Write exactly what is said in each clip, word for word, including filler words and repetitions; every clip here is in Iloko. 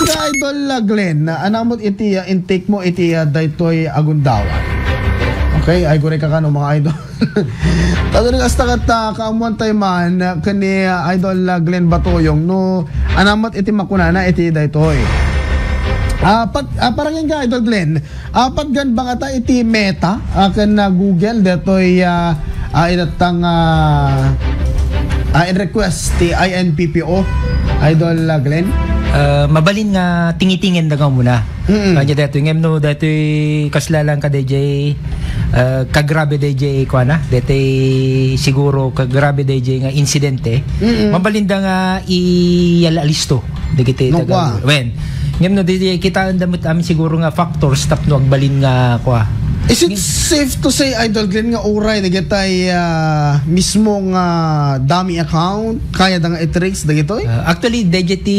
Ka Idol, ah, Glenn, ah, anamot iti, ah, intake mo iti, ah, daytoy a gundaway. Okay, ay, guri ka kano, mga idol. Tado rin hasta kat, ah, kaamuan tayo man, ah, kani, ah, Idol, ah, Glenn Batoyong, no, anamot iti makunana iti daytoy. Ah, pat, ah, para ka, Idol Glenn, ah, patgan bangata iti Meta, ah, ken, ah, Google, daytoy, ah, ah, idatang, ah, ah, in request ti I N P P O, Idol, ah, Glenn? Ah, mabalin nga tingitingen da nga muna. Mm-mm. Kanya daytoy, ngem no, daytoy kasla lang ka D J, ah, kagrabe D J, kuana, daytoy siguro kagrabe D J nga insidente. Mm-mm. Mabalin da nga iyalalisto. Dagiti No, taga-, kwa. Wen. Ngem no, di, di, kitaen da met amin siguro nga factors tapno agbalin nga, kwa. Is it Ngem- safe to say, Idol Glenn, nga uray dagitay, ah, mismo nga dummy account, kaya da nga i-trace dagitoy? Ah, actually, dagiti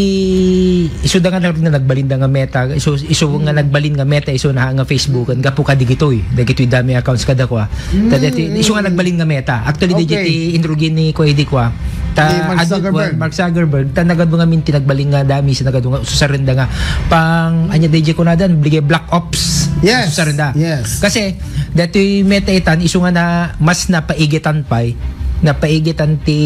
isu da nga nag-, nga nagbalin da nga Meta, isu, isu nga Mm. nagbalin nga Meta, isu na nga Facebook, gapu ka digitoy, dagitoy dummy accounts kada kwa. Ta dagiti, Mm. isu nga nagbalin nga Meta. Actually, Okay. dagiti inrugin ni Kuya Eddie kwa. Ta Ni Mark adu-, Zuckerberg. Mark Zuckerberg, ta nagadu nga minti nagbalin nga dummy, sa nagadu nga ususaren da nga pang, anya, D J kunadan, bigay black ops. Yes. Ususaren da. Yes. Kasi, datoy Meta itan, isu nga na, mas napaigitan pay, napaigitan ti,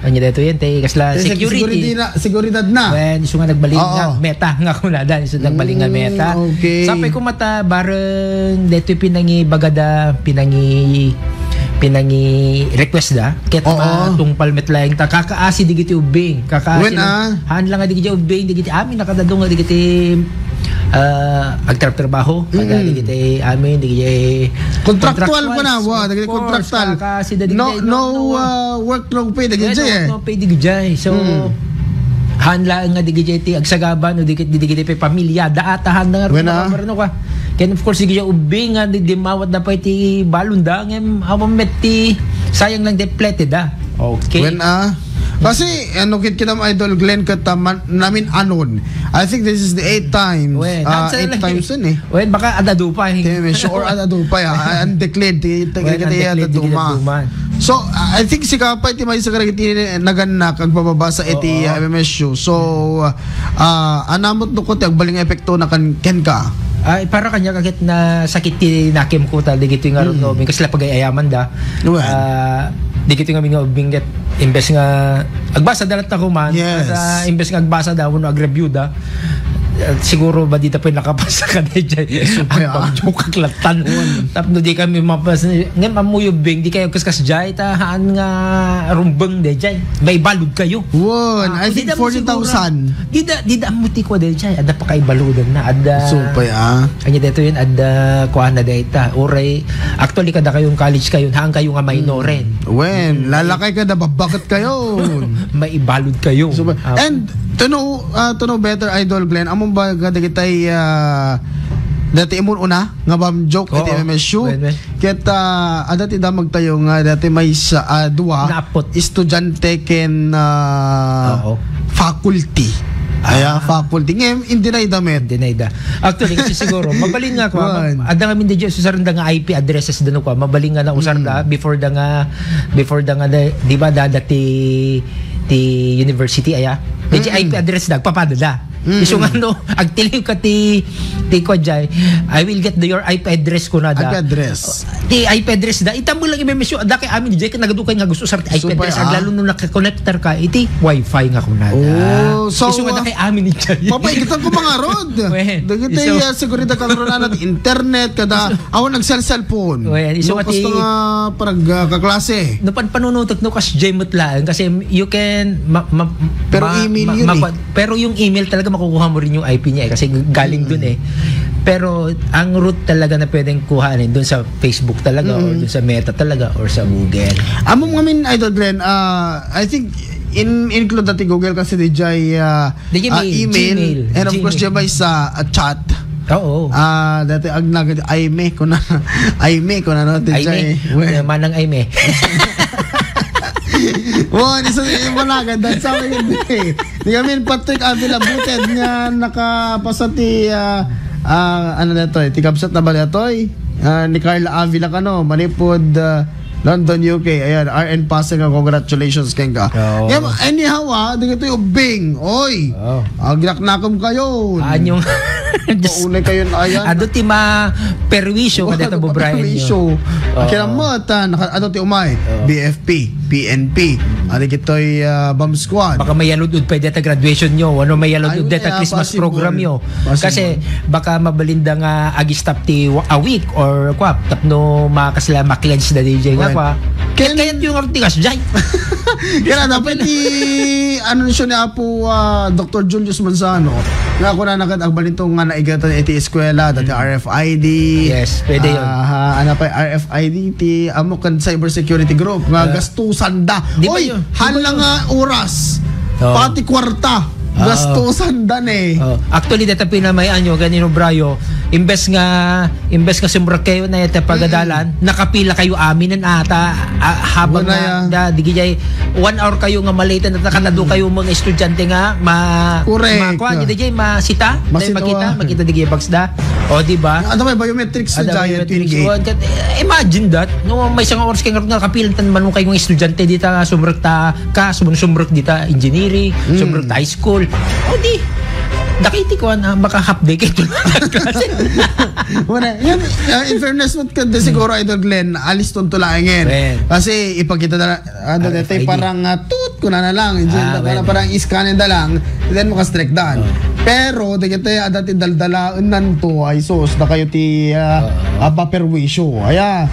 anya datoy yan, ti kasla Ti sec-, security. Security na, seguridad na. Wen, isu nga nagbalin Oo. nga Meta, nga kunadan, isu nagbalin nga Mm, Meta. Okay. Sapay ko mata, bareng, datoy pinangibagada, pinangi-, pinangi-request da, ket Oo. matungpal met laeng ta, kakaasi digiti ubbing, kakaasi Wen, lang, ah. haan lang nga digiti ubbing, digiti amin, nakadado nga digiti, ah, agtrabtrabaho, kada Mm. digiti amin, digiti Contractual contractuals, pa na, wa, of dagiti course, contractual. kakaasi da No, digiti, no, no, no, ah, work, no pay, dagiti, Wen, eh. no pay, digiti. So, Mm. haan lang nga digiti ti agsagaba, no, digiti, digiti pay pamilya, da ata, haan nga Wen, ah. Ken of course, digiti ubbing nga di, dimmawat da pay ti balon da, ngem awan met ti sayang lang ti plete da. Okay. Wen, ah. Kasi, ano, kit-, kita mo, Idol Glenn, ket, ah, man-, namin anon. I think this is the eighth time. Wen, Ah, ang sa eight lang, times yun, eh. wen, baka adado pa, eh. Ti M S U or adado pa, ah, undeclared, ti, ti, Wen, ti, undeclared, adado ti ma. adado ma. So, I think sika pay ti maysa kadagiti nagannak agpababasa iti Oo. M M S U. So, ah, anamot no ko ti agbalin nga epektona kan-, kenka? Ay, para kaniak ket nasakit ti nakemko ta digitoy nga Mm. ubbing, kasla pagay-ayaman da. Wen. Ah, digitoy nga ubbing ket imbes nga agbasa da latta kuman, Yes. ah, imbes nga agbasa da wenno agreview da, ah, siguro ba di ta pay nakapasa ka, D J? Yes, okay, ah. Ang pag-joke latan. Wen. Tapno di kami mapas-, ngem ammoyo ubbing, di kayo kaskas jay, ta haan nga rumbeng, D J. May balod kayo. Wen, Ah, I di think da mo forty thousand. siguro, di da, di da mo ti kua, D J. Adda pa kay balodan na. Adda, Supay, ah. Anya dito yun, adda, kuha na data. Uray, actually, kada kayong college kayo, haan kayo nga minoren. Wen, Mm. lalakay ka na, babakat kayo. Maibalod kayo. Supay. Ah. And, to know, ah, to know better, Idol Glenn, among ba kadagitay, ah, dati imun una, nga bam joke, iti Oo. M M S U. Wen, wen. Ket, ah, adda ti damag tayo nga dati maysa, ah, dua Naapot. estudiante ken, ah, Oo. faculty. Aya, Ah. faculty. Ngem, indi na ida met. Indi na ida. Actually, kasi siguro, mabalin nga kwa, Wan. ma-, adda nga min di usar da nga I P addresses da no kwa, mabalin nga nausar da Mm. before da nga, before da nga, da, di ba, da, da ti, ti university, aya? Di Mm-mm. I P address da, papada da. Mm. Isu nga no, agtiliw ka ti, ti kua jay, "I will get the, your I P address," kuna da. I P address. Ti I P address da, ita mo lang i-message, da kay amin, jay, nagadu kay nga gusto sa I P Super, address, ah. Aglalo no nakakonektar ka, iti wifi nga kuna da. Oh, so, Isu nga da uh, kay amin, jay. Papaigitan ko mga rod. Wen, Dagiti, isu- ah, seguridad ka ron, ano, internet, kada, awan nag-cell-cellphone. Wen, isu No, nga ti- kasto nga parag, ah, kaklase. No, pan-, panunutek, no, kas jay met laeng, kasi you can, ma-, ma-, Pero ma-, email ma-, yun, eh. mapa-, Pero yung email talaga, makukuha mo rin yung I P niya, eh, kasi g-, galing Mm. dun, eh. Pero ang root talaga na pwedeng kuhanin dun sa Facebook talaga, or Mm. dun sa Meta talaga, or sa Google. Amo nga min, Idol Glenn, ah, I think in, include dati Google kasi di jay, ah, Di jay ah, mail, email, Gmail, and of course, Gmail. di ba sa, ah, chat? Oo. Ah, dati ag-, nag-, Aime, kuna, Aime, kuna, no, di Aime. jay, we. Eh, manang Aime. Wow, di sa, yung managan, that's how it is. Di kami, Patrick Avila Buted nga nakapasa ti, ah, ah, ano na to, eh, ti kabsat na bali atoy, ah, ni Carla Avila kano, manipod, ah, London, U K. Ayan, R N Pasing, congratulations kenka. Oo. Ngem, anyhow, ah, dagitoy ubbing. Oy, Oo. Agraknakem kayo. Anyong Paulay kayon, ayan. Adu ti ma perwisyo kadayta Brian. Perwisyo. Oo. Kaya mo, ta, naka, adu ti umay. Oo. B F P, P N P. Adu kitoy, ah, bomb squad. Baka may aludod pa deta graduation nyo. Ano may aludod Ayun deta na, Christmas possible. Program nyo. Possible. Kasi baka mabalinda nga agi stop ti wa-, a week or kwa, tapno makasla ma-cleanse da D J nga Right. Kwa. Ken Kaya yung artigas, Jay. Kaya dapat i-, ano siya ni Apo, ah, Doctor Julius Manzano, nga ako na nakad-, agbalinto nga naigatan iti eskwela, dati Mm. R F I D. Yes, pwede yun. Ah, ha, ano pa, R F I D, ti, amo kan cybersecurity group, nga Ah. gastusan da. Di ba Oy, yun? Di ba hala yun? Nga oras. Oo. Pati kwarta. Oo. Gastusan da ne. Oh, actually, deta pinamay-an nyo, ganino, Brayo, imbes nga, imbes nga sumrek kayo na iti pagadalan, Mm. nakapila kayo amin ata, ah, habang Wala na, ya. da, di jay, one hour kayo nga malate na, nakatado Mm. kayo mga estudyante nga, ma-, Correct. ma-, kuwan, di jay, masita, Masita, makita, wa. Makita di jay bags da. O, di ba? Ano may biometrics na Ada jay, biometrics, twenty-eight. wa, kat-, eh, imagine that, no, may isang oras kayo nga nakapila tan manong kayo nga estudyante dita, sumrek ta, ka, sum-, sumrek dita, engineering, Mm. sumrek ta high school. O di, dakiti ko na, maka half day kayo tulad klase. Wala. Yan, uh, in fairness, not kada siguro, Idol Glenn, alis ton tulaengen. Well. Kasi ipakita na, ano, R F I D. Dati parang, uh, toot ko na na lang. Engineer, Ah, parang, well. Parang iskanin da lang. Then, makastrek daan. Oh. Pero, dagiti, adati daldala, nanto, ay sus, na kayo ti, uh, Oo. uh, paperwisyo. Aya,